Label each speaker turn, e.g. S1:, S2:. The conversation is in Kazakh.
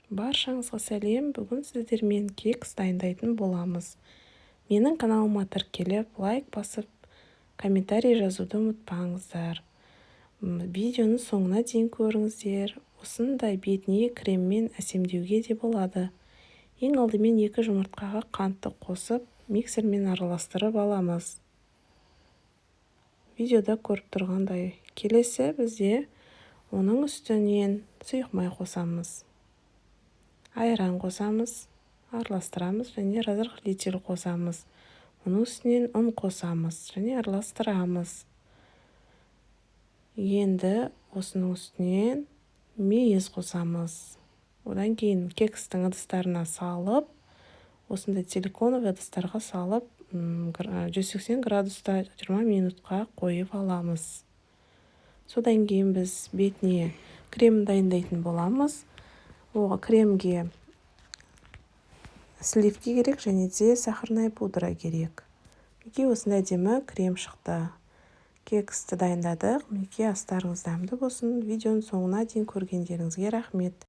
S1: Баршаңызға сәлем! Бүгін сіздермен кекс дайындайтын боламыз. Менің каналыма тіркеліп, лайк басып, комментарий жазуды ұмытпаңыздар. Видеоның соңына дейін көріңіздер. Осындай бетіне креммен әсемдеуге де болады. Ең алдымен екі жұмыртқаға қантты қосып, миксермен араластырып аламыз, видеода көріп тұрғандай. Келесі бізде оның үстінен сұйық май қосамыз, айран қосамыз, араластырамыз және разрыхлитель қосамыз. Оның үстінен ұн қосамыз және араластырамыз. Енді осының үстінен мейіз қосамыз. Одан кейін кекстің ыдыстарына салып, осындай силиконовый ыдыстарға салып, 180 градуста 20 минутқа қойып аламыз. Содан кейін біз бетіне крем дайындайтын боламыз. Оған кремге сливки керек және де сахарная пудра керек. Мінекей, осындай әдемі крем шықты. Кексті дайындадық. Мінекей, астарыңыз дәмді болсын! Видеоның соңына дейін көргендеріңізге рахмет!